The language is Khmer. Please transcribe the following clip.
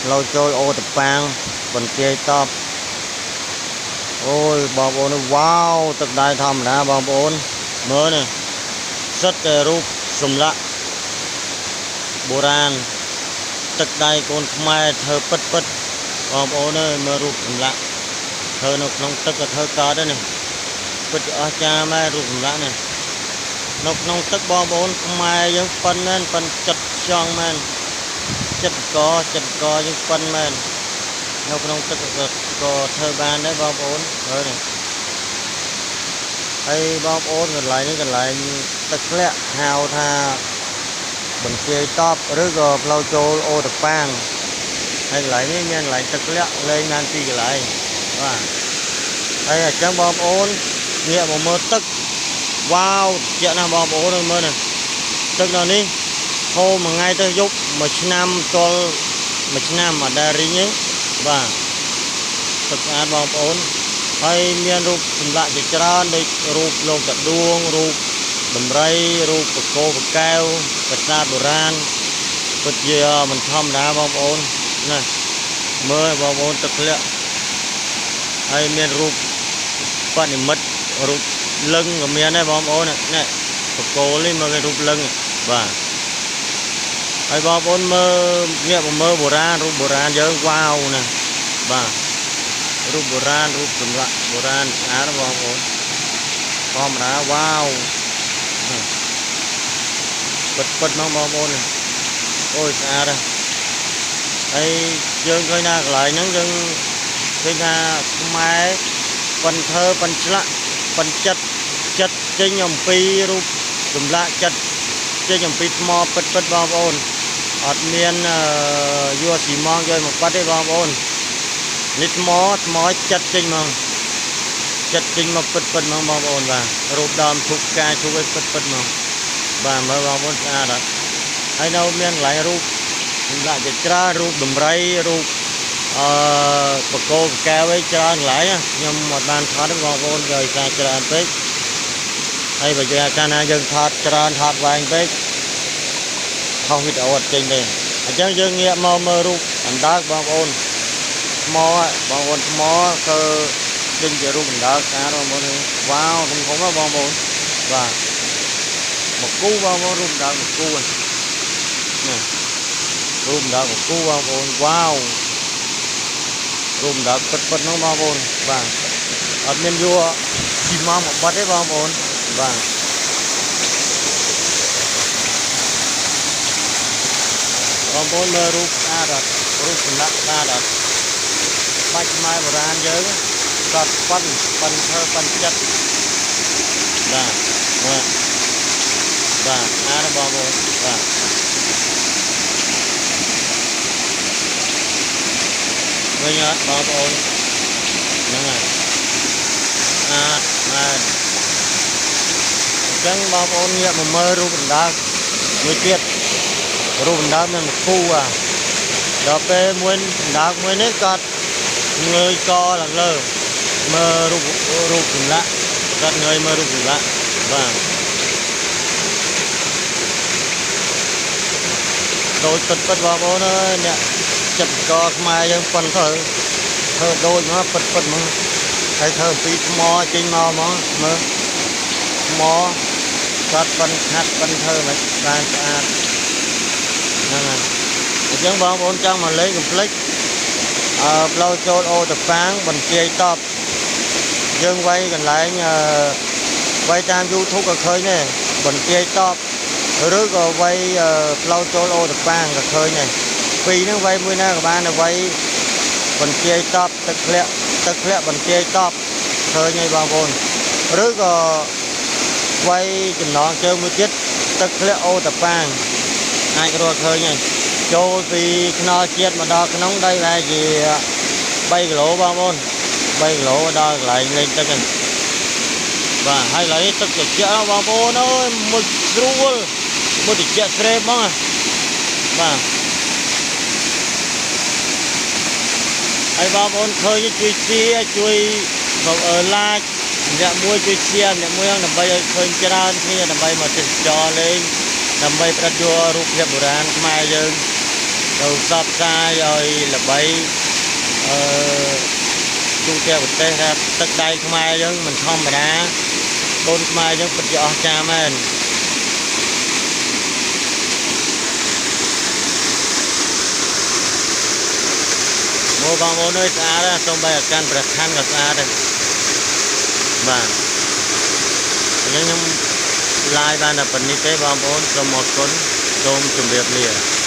ផ្លូវចូលអូតប៉ាងបន្ទាយតបអូយបងប្អូនវ៉ាវទឹកដៃធម្មតាបងប្អូនមើលនេះសិតតែរូបសម្លាក់បុរាណទឹកដៃកូនខ្មែរធ្វើពិតពិតបងប្អូនអើយមើលរូបសម្លាក់ធ្វើនៅក្នុងទឹកក៏ធ្វើកើតដែរនេះពិតជាអស្ចារ្យមែនរូបសម្លាក់នេះនៅក្នុងទឹកបងប្អូនខ្មែរយើងប៉ិនមែនប៉ិនចិត្តចង់មែនចិត្តកចិត្តកយើងប៉ិនមែននៅក្នុងទឹកក៏ធ្វើបានដែរបងប្អូនមើលនេះហើយបងប្អូនកន្លែងនេះកន្លែងទឹកធ្លាក់ហៅថាបន្ទាយតបឬក៏ផ្លូវចូលអូតប៉ាងហើយកន្លែងនេះមានកន្លែងទឹកធ្លាក់លេងបានពីរកន្លែងបាទហើយអញ្ចឹងបងប្អូនងាកមកមើលទឹកវ៉ាវត្រជាក់ណាស់បងប្អូនមើលនេះទឹកនៅនេះហូរមួយថ្ងៃទៅយប់មួយឆ្នាំទល់មួយឆ្នាំអត់ដែលរីងទេបាទទឹកស្អាតបងប្អូនហើយមានរូបចម្លាក់ជាច្រើនដូចរូបលោកតាដួងរូបដំរីរូបបកោបកែវប្រាសាទបុរាណពិតជាមិនធម្មតាបងប្អូនណាមើលបងប្អូនទឹកធ្លាក់ហើយមានរូបបនិមិត្តរូបលឹងក៏មានដែរបងប្អូននេះបកោនេះមើលរូបលឹងបាទហើយបងប្អូនមើលងាកមកមើលបុរាណរូបបុរាណយើងវ៉ាវណាបាទរូបបុរាណរូបចម្លាក់បុរាណស្អាតបងប្អូនធម្មតាវ៉ាវពិតពិតហ្មងបងប្អូនអូយស្អាតណាស់ហើយយើងឃើញថាកន្លែងហ្នឹងយើងឃើញថាខ្មែរប៉ិនធ្វើប៉ិនឆ្លាក់ប៉ិនចិត្តចិត្តចេញអំពីរូបចម្លាក់ចិត្តចេញអំពីថ្មពិតពិតបងប្អូនអត់មានយកស៊ីម៉ងយកមកបាត់ទេបងប្អូននេះថ្មថ្មចិត្តចេញមកចិត្តចេញមកពិតពិតហ្មងបងប្អូនបាទរូបដើមឈូកផ្កាឈូកឲ្យពិតពិតហ្មងបាទមើលបងប្អូនស្អាតអត់ហើយនៅមានកន្លែងរូបចម្លាក់ជាច្រើនរូបដំរីរូបអឺបកោបកែវអីច្រើនកន្លែងខ្ញុំអត់បានថតទេបងប្អូនដោយសារច្រើនពេកហើយបើយើងកាលណាយើងថតច្រើនថតវែងពេកខុសវីដេអូអត់ចេញទេអញ្ចឹងយើងងាកមកមើលរូបអណ្ដើកបងប្អូនថ្មបងប្អូនថ្មគឺចេញជារូបអណ្ដើកស្អាតបងប្អូនវ៉ាវធំធំបងប្អូនបាទមកគូបងប្អូនរូបអណ្ដើកមកគូនេះរូបអណ្ដើកមកគូបងប្អូនវ៉ាវរូបអណ្ដើកពិតពិតហ្នឹងបងប្អូនបាទអត់មានយកជីម៉ងមកបិទទេបងប្អូនបាទបងប្អូនមើលរូបស្អាតអត់រូបចម្លាក់ស្អាតអត់បាច់ខ្មែរបុរាណយើងគាត់ប៉ិនប៉ិនធ្វើប៉ិនចិត្តបាទមើលបាទស្អាតបងប្អូនបាទវិញអត់បងប្អូនហ្នឹងហើយស្អាតមែនអញ្ចឹងបងប្អូនងាកមកមើលរូបអណ្ដើកមួយទៀតរូបអណ្ដើកមានមួយគូអាដល់ពេលមួយអណ្ដើកមួយនេះគាត់ងើយកឡើងលើមើលរូបរូបចម្លាក់គាត់ងើយមើលរូបចម្លាក់បាទដូចពិតពិតបងប្អូនអើយអ្នកចិត្តកខ្មែរយើងប៉ុនធ្វើធ្វើដូចមកពិតពិតហ្មងហើយធ្វើអំពីថ្មចេញមកហ្មងមើលថ្មគាត់ប៉ិនខាត់ប៉ិនធ្វើមិនបានស្អាតហ្នឹងហើយអញ្ចឹងបងប្អូនចង់មកលេងកុំភ្លេចអឺផ្លូវចូលអូតប៉ាងបន្ទាយតបយើងវាយកន្លែងអឺវាយតាម YouTube ក៏ឃើញដែរបន្ទាយតបឬក៏វាយផ្លូវចូលអូតប៉ាងក៏ឃើញដែរពីរហ្នឹងវាយមួយណាក៏បានវាយបន្ទាយតបទឹកធ្លាក់ទឹកធ្លាក់បន្ទាយតបឃើញហើយបងប្អូនឬក៏វាយចំណងជើងមួយទៀតទឹកធ្លាក់អូតប៉ាងអាចរកឃើញហើយចូលពីខ្នល់ជាតិមកដល់ក្នុងដីប្រហែលជា3គីឡូបងប្អូន3គីឡូដល់កន្លែងលេងទឹកហ្នឹងបាទហើយឡើយទឹកត្រជាក់បងប្អូនអើយមួយស្រួលមួយត្រជាក់ស្រេបហ្មងបាទហើយបងប្អូនឃើញជួយ share ជួយ like ម្នាក់មួយជួយ share ម្នាក់មួយហ្នឹងដើម្បីឲ្យឃើញច្រើនគ្នាដើម្បីមកទេសចរលេងដើម្បីផ្ដិតយករូបភាពបុរាណខ្មែរយើង ទៅផ្សព្វផ្សាយឲ្យល្បីអឺទូទាំងប្រទេសថាទឹកដៃខ្មែរយើងមិនធម្មតាកូនខ្មែរយើងពិតជាអស្ចារ្យមែន មកបងប្អូនអើយស្អាតណាស់សូម្បីអាកាន់ព្រះខ័នក៏ស្អាតដែរបាទអញ្ចឹងខ្ញុំ live បានតែប៉ុណ្្នេះទេបងប្អូនសូមអរគុណសូមជម្រាបលា។